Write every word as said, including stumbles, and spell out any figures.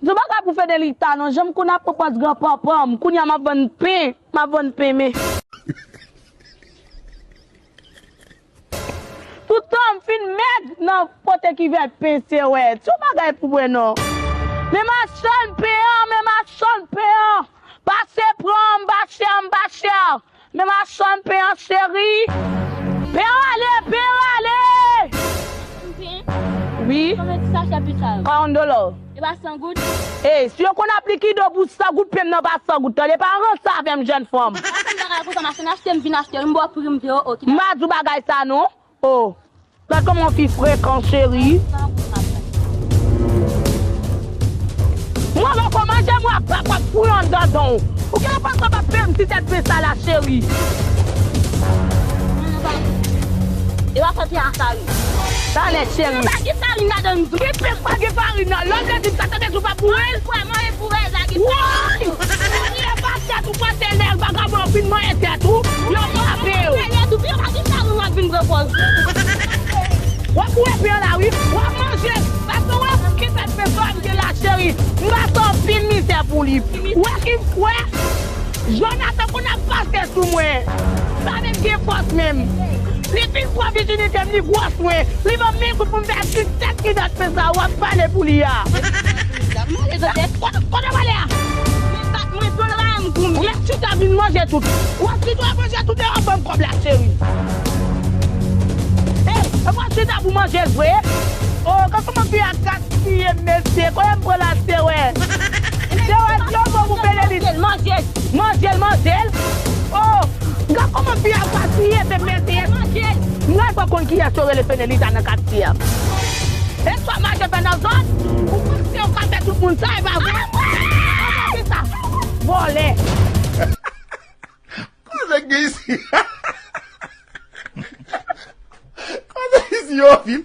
Di yon bagay pou Fenelita non, jan m konn ap pran pòz gran panpan m, kounye a m ap vann pen, m ap vann pen men. Toutan m fin mèg nan pote kivèt pen se wè. Di yon bagay pou mwen non. Men machann pen an, men machann pen an. Pase pran m, pa chè m, pa chè. Men machann pen an cheri. Pen an ale, pen an ale. Pen? Wi. Konbyen ti sachè pen sa yo? Kawant dola. E pa san goud? Ey, si yo konn ap likido pou san goud, pen m nan pa san goud. Tande, pa ranse avè m, jèn fanm. Pa fè m bagay konsa, machann, achte m vin achte, m ba w pri m te o, o, ki... M pa di w bagay sa non. O. Gad kòman yon fi frekan, cheri. Mwen poko manje, mwen ap ap ap fouye anndan dan w. Ou gen enpresyon w ap peye m ti tèt pen sa la, cheri. E pa fè pi a sa wi. Sa nèt, cheri. Pa gen farin ladan m. Ki pen pa gen farin nan? Lè w vle di m sa, tande tou pa pou wè. Mwen pou wè, mwen pou wè, la gen farin. Woy! Ou ye pa tèt ou panse lè vagabon fin manyen tèt ou, yo frape yo. Yo pa gen farin w ap vin pran pòz. W ap wè pen an la wi, w ap manje. Paske w wè ki fèt pen sa m gen la cheri. M pase anpil mizè pou li. W wè ki, w wè Jonathan konn ap pase sou mwen. Pa menm gen fòs menm. Li fin pran vijinite m, li gwòs mwen. Li ban m mil goud pou m fè ti tèt ki dòt pen sa w ap pale pou li a. Kote, kote w pale a? Mwen pa, mwen pran la m goumen. Ou mèt chita vin manje tout. W ap chita manje tout e w ap ban m kòb la cheri. Ey, e w ap chita pou manje l vre? O, gad kòman fi a gaspiye m mesye. Kote m pran la se wè. Se wè, di yon mo pou Fenelita. Manje l, manje l. Manje l, manje l. O, gad kòman fi a gaspiye m mesye. Manje l. M pral fè w konn kiyès yo rele Fenelita nan katye a. E swa mache fè nan zòn, ou panse w ka fè tout moun sa, e pa vre? Anvan ki sa? Vòlè. Koze gen isi? Koze isi yo vin?